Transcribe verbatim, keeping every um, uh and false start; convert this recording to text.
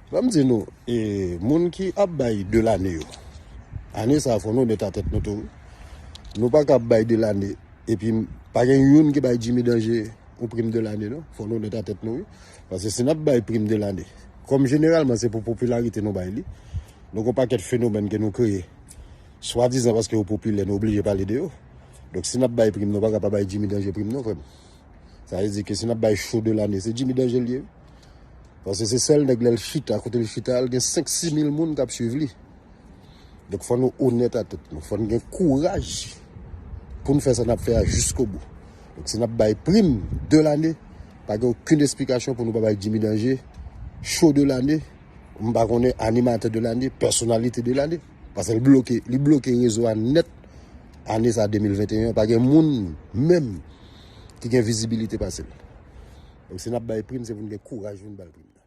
Ban m di nou, e, moun ki ap bay de lane yo, ane sa a, fò nou onèt a tèt nou tou, wi. Nou pa ka ap bay de lane, epi pa gen youn ki bay Jimmy Danger yon prim de lane, non. Fò nou onèt a tèt nou, wi. Paske si n ap bay prim de lane, kòm jeneralman se pou popilarite nou bay li, nou gen yon pakèt fenomèn ke nou kreye, swadizan paske yo popilè, nou oblije pale de yo. Donk, si n ap bay prim, nou pa ka pa bay Jimmy Danger prim, non, frè m. Sa vle di ke si n ap bay show de lane, se Jimmy Danger l ye, wi. Paske se sèl nèg lè l chita, kote l chita, l gen senk, sis mil moun k ap swiv li. Donk, fò nou onèt a tèt nou. Fò n gen kouraj pou n fè sa n ap fè a jiskobou. Donk, si n ap bay prim de lane, pa gen okenn esplikasyon pou nou pa bay Jimmy Danger show de lane, m pa konnen, animatè de lane, pèsonalite de lane. Paske l bloke, li bloke rezo a nèt ane sa de mil venteyen an. Pa gen moun menm ki gen vizibilite pase l. Donk, si n ap bay prim, se pou n gen kouraj pou n ba l prim.